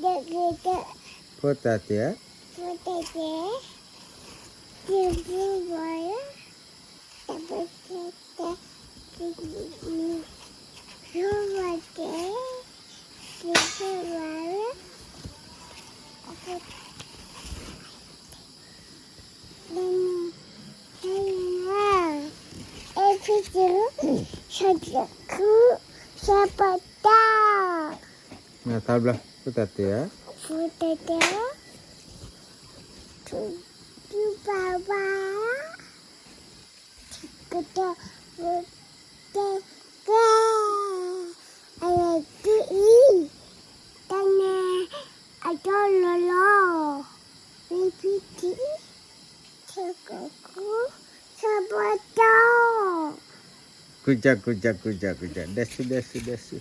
ဖိတၢ်တဲ, ဖိတၢ်တဲ, တၢ်ဘၣ်တၢ်, ဖိဘၣ်တဲ, တၢ်ဘၣ်, တၢ်, အဲၣ်ဖံတၢ်, ဆၢတၢ်ခု, ဆၢပတၢ်, မ့ၢ်တၢ်ဘျၢ, ဖိတၢ်တဲ, ဖိတၢ်တဲ, ထူ, ထူဘၣ်ဘၣ်, ထူကတီၢ်, ဖိတဲကဲ, အလဲၤက့ၤအံၤ, တၢ်နဲ, အတီလီၤလီၤ, မ့ၢ်ဖံထံ, ဆၢကခု, ဆၢပတၢ်. ကူစၢ်ကူစၢ်ကူစၢ်ကူစၢ်, ဒဲစူဒဲစူဒဲစူ.